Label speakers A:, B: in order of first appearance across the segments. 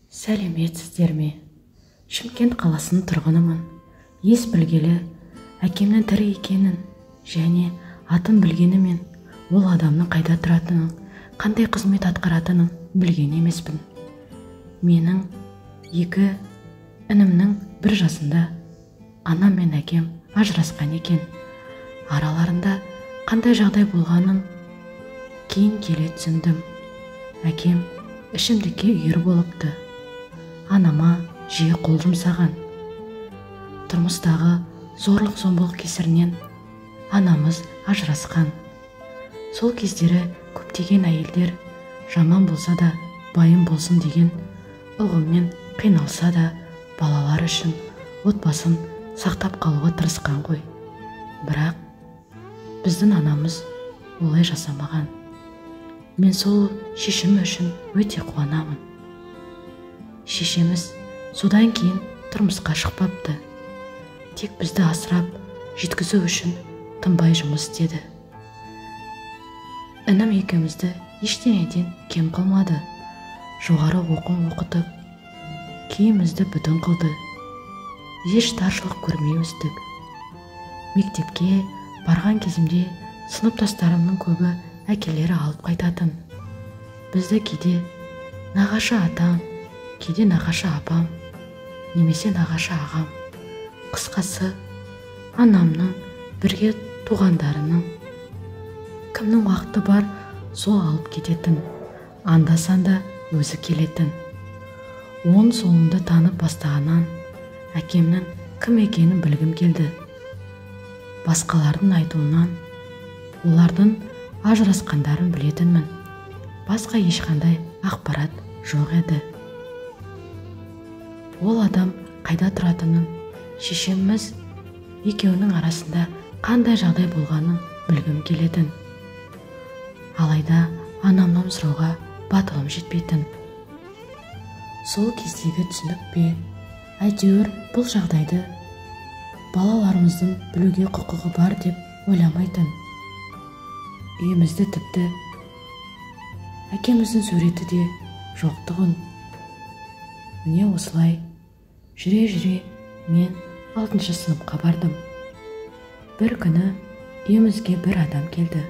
A: Сәлеметсіздер ме? Шымкент қаласының тұрғынымын. Ес білгелі әкемнің тірі екенін және атын білгенімен ол адамның қайда тұратынын, қандай қызмет атқаратынын білген емеспін. Менің екі інімнің бір жасында анам мен әкем ажырасқан екен. Араларында қандай жағдай болғанын кейін келе түсіндім. Әкем ішімдікке үйір болыпты. Анама жиі қол жұмсаған. Тұрмыстағы зорлық-зомбылық кесірінен анамыз ажырасқан. Сол кездері көптеген әйелдер жаман болса да байым болсын деген ұғыммен қиналса да балалар үшін отбасын сақтап қалуға тырысқан ғой. Бірақ біздің анамыз олай жасамаған. Мен сол шешімі үшін өте қуанамын. Шешеміз содан кейін тұрмысқа шықпапты. Тек бізді асырап жеткізу үшін тынбай жұмыс істеді. Інім екеумізді ештеңеден кем қылмады. Жоғары оқу оқытып, киімімізді бүтін қылды. Еш таршылық көрмей өстік. Мектепке барған кезімде сыныптастарымның көбі әкелері алып қайтатын. Бізді кейде нағашы атам, кейде нағашы апам, немесе нағашы ағам. Қысқасы, анамның бірге туғандарының кімнің уақыты бар, сол алып кететін. Анда-санда өзі келетін. Оң солымды танып бастағаннан әкемнің кім екенін білгім келді. Басқалардың айтуынан олардың ажырасқандарын білетінмін. Басқа ешқандай ақпарат жоқ еді. Ол адам қайда тұратынын, шешеміз екеуінің арасында қандай жағдай болғанын білгім келетін. Алайда анамнан сұрауға батылым жетпейтін. Сол кездегі түсінік пе, әйтеуір бұл жағдайды балаларымыздың білуге құқығы бар деп ойламайтын. Үйімізді тіпті әкеміздің суреті де жоқтығын. Міне осылай жүре-жүре мен 6-шы сыныпқа бардым. Бір күні үйімізге бір адам келді.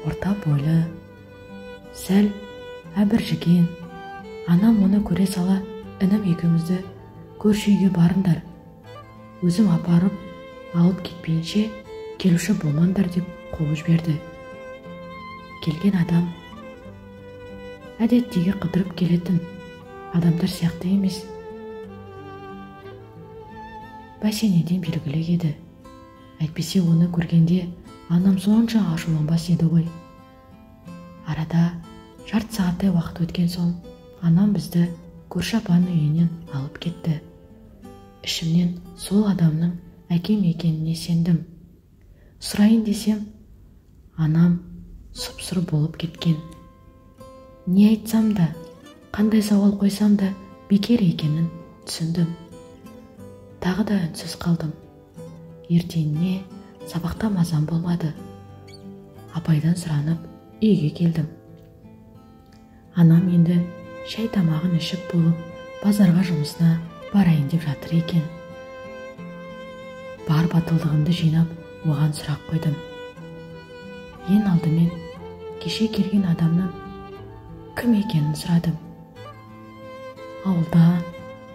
A: Орта бойлы, сәл әбіржіген. Анам оны көре сала інім екеумізді көрші үйге барыңдар, өзім апарып алып кетпейінше келуші болмаңдар деп қуып жіберді. Келген адам әдеттегі қыдырып келетін адамдар сияқты емес. Бәсенеден белгілі еді. Әйтпесе оны көргенде анам сонша ашуланбас еді ғой. Арада жарты сағаттай уақыт өткен соң анам бізді көрші апаның үйінен алып кетті. Ішімнен сол адамның әкем екеніне сендім. Сұрайын десем, анам сұп-сұр болып кеткен. Не айтсам да, қандай сауал қойсам да бекер екенін түсіндім. Тағы да үнсіз қалдым. Ертеңіне сабақта мазам болмады. Апайдан сұранып үйге келдім. Анам енді шай тамағын ішіп болып базарға жұмысына барайын деп жатыр екен. Бар батылдығымды жинап оған сұрақ қойдым. Ең алдымен кеше келген адамның кім екенін сұрадым. Ауылда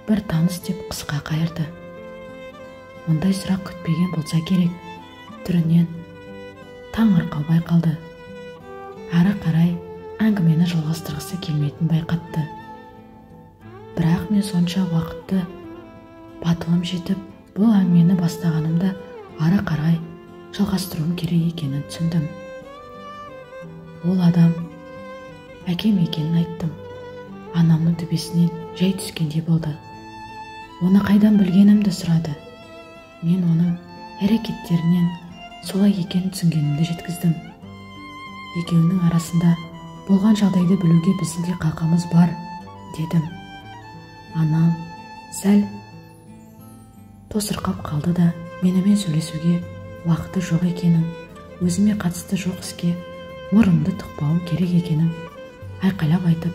A: бір таныс деп қысқа қайырды. Мұндай сұрақ күтпеген болса керек, түрінен таңырқау байқалды. Әрі қарай әңгімені жалғастырғысы келмейтін байқатты. Бірақ мен сонша уақытты батылым жетіп, бұл әңгімені бастағанымда ары қарай жалғастыруым керек екенін түсіндім. Ол адам әкем екенін айттым. Анамның төбесінен жай түскендей болды. Оны қайдан білгенімді сұрады. Мен оның әрекеттерінен солай екенін түсінгенімді жеткіздім. Екеуінің арасында болған жағдайды білуге біздің де қақымыз бар, дедім. Анам сәл тосырқап қалды да менімен сөйлесуге уақыты жоқ екенін, өзіме қатысты жоқ іске мұрнымды тықпауым керек екенін айқайлап айтып,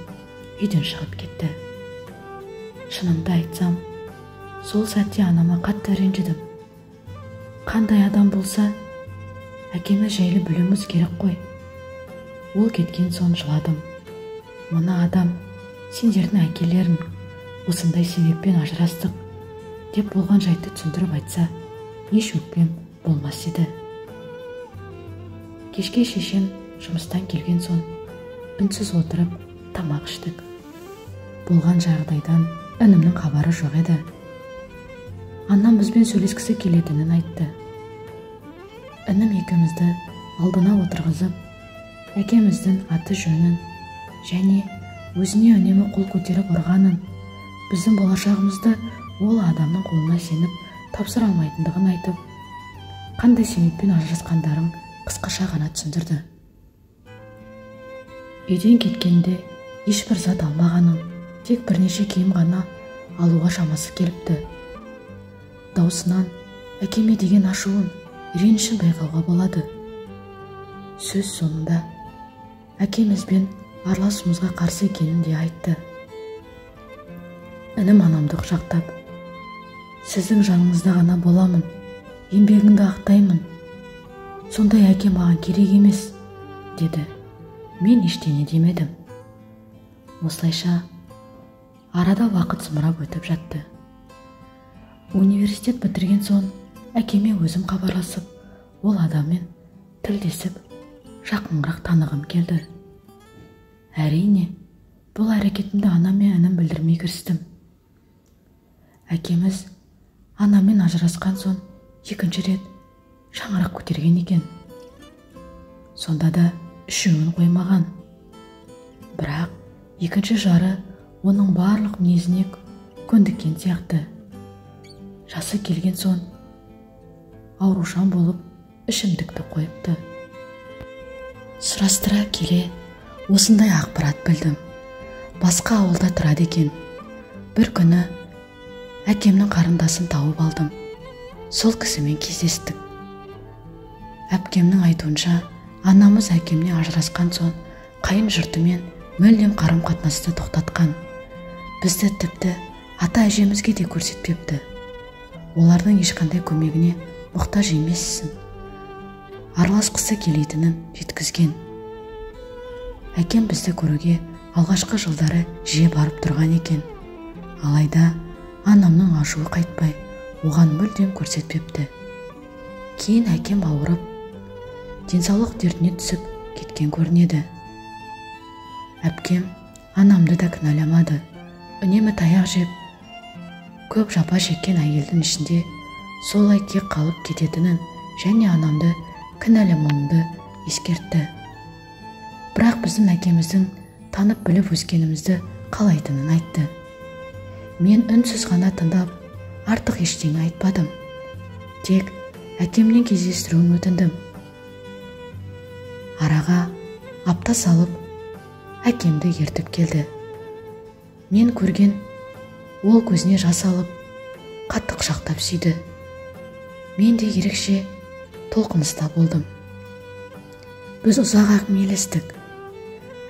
A: үйден шығып кетті. Шынымды айтсам, сол сәтте анама қатты ренжідім. Қандай адам болса, әкеміз жайлы білуіміз керек қой. Ол кеткен соң жыладым. Мына адам сендердің әкелерің, осындай себеппен ажырастық деп болған жайтты түсіндіріп айтса, еш өкпем болмас еді. Кешке шешем жұмыстан келген соң үнсіз отырып тамақ іштік. Болған жағдайдан інімнің хабары жоқ еді. Анам бізбен сөйлескісі келетінін айтты. Інім екеумізді алдына отырғызып, әкеміздің аты жөнін және өзіне үнемі қол көтеріп ұрғанын, біздің болашағымызды ол адамның қолына сеніп тапсыра алмайтындығын айтып, қандай себеппен ажырасқандарын қысқаша ғана түсіндірді. Үйден кеткенде ешбір зат алмағанын, тек бірнеше киім ғана алуға шамасы келіпті. Даусынан әкеме деген ашуын, ренішін байқауға болады. Сөз соңында әкемізбен араласуымызға қарсы екенін де айтты. Інім анамды құшақтап, сіздің жаныңызда ғана боламын, еңбегіңді ақтаймын, сондай әке маған керек емес, деді. Мен ештеңе демедім. Осылайша арада уақыт зымырап өтіп жатты. Университет бітірген соң әкеме өзім хабарласып, ол адаммен тілдесіп, жақынырақ танығым келді. Әрине, бұл әрекетімді анам мен інім білдірмей кірістім. Әкеміз анаммен ажырасқан соң екінші рет шаңырақ көтерген екен. Сонда да үшеуін қоймаған. Бірақ екінші жары оның барлық мінезіне көндіккен сияқты. Жасы келген соң аурушан болып ішімдікті қойыпты. Сұрастыра келе осындай ақпарат білдім. Басқа ауылда тұрады екен. Бір күні әкемнің қарындасын тауып алдым. Сол кісімен кездестік. Әпкемнің айтуынша, анамыз әкемнен ажырасқан соң қайын жұртымен мүлдем қарым-қатынасты тоқтатқан. Бізді тіпті ата әжемізге де көрсетпепті. Олардың ешқандай көмегіне мұқтаж емессің. Араласқысы келетінін жеткізген. Әкем бізді көруге алғашқы жылдары жиі барып тұрған екен. Алайда анамның ашуы қайтпай, оған мүлдем көрсетпепті. Кейін әкем ауырып, денсаулық дертіне түсіп кеткен көрінеді. Әпкем анамды да кінәламады. Үнемі таяқ жеп, көп жапа шеккен әйелдің ішінде солай кек қалып кететінін және анамды кінәламауымды ескертті. Бірақ біздің әкеміздің танып біліп өскенімізді қалайтынын айтты. Мен үнсіз ғана тыңдап, артық ештеңе айтпадым. Тек әкемнен кездестіруін өтіндім. Араға апта салып, әкемді ертіп келді. Мен көрген ол көзіне жас алып, қатты құшақтап сүйді. Мен де ерекше толқыныста болдым. Біз ұзақ әңгімелестік.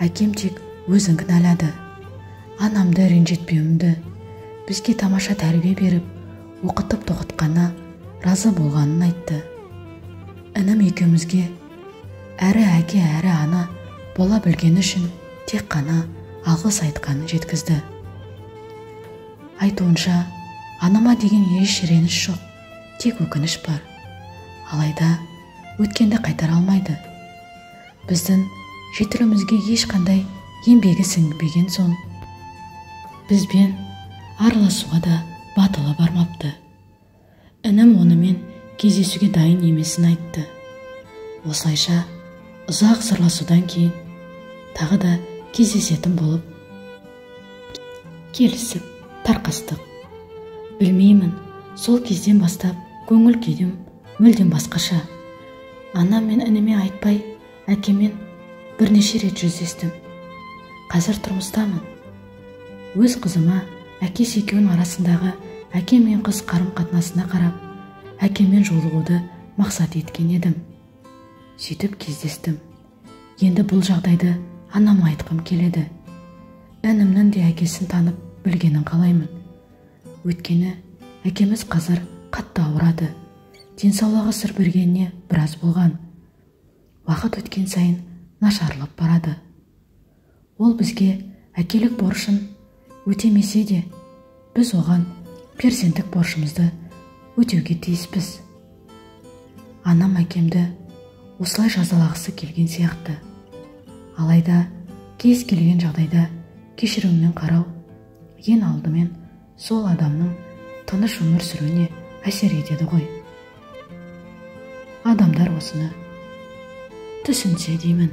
A: Әкем тек өзін кінәлады. Анамды ренжітпеуімді, бізге тамаша тәрбие беріп, оқытып тоқытқанына разы болғанын айтты. Інім екеумізге әрі әке, әрі ана бола білгені үшін тек қана алғыс айтқанын жеткізді. Айтуынша, анама деген еш реніш жоқ, тек өкініш бар. Алайда өткенді қайтара алмайды. Біздің жетілуімізге ешқандай еңбегі сіңбеген соң, бізбен араласуға да батылы бармапты. Інім онымен кездесуге дайын емесін айтты. Осылайша ұзақ сырласудан кейін тағы да кездесетін болып келісіп тарқастық. Білмеймін, сол кезден бастап көңіл күйім мүлдем басқаша. Анам мен ініме айтпай, әкеммен бірнеше рет жүздестім. Қазір тұрмыстамын. Өз қызыма әкесі екеуінің арасындағы әке мен қыз қарым-қатынасына қарап, әкеммен жолығуды мақсат еткен едім. Сөйтіп кездестім. Енді бұл жағдайды анама айтқым келеді. Інімнің де әкесін танып білгенін қалаймын. Өйткені әкеміз қазір қатты ауырады. Денсаулығы сыр бергеніне біраз болған. Уақыт өткен сайын нашарлап барады. Ол бізге әкелік борышын өтемесе де, біз оған перзенттік борышымызды өтеуге тиіспіз. Анам әкемді осылай жазалағысы келген сияқты. Алайда кез келген жағдайда кешіріммен қарау ең алдымен сол адамның тыныш өмір сүруіне әсер етеді ғой. Адамдар осыны түсінсе деймін.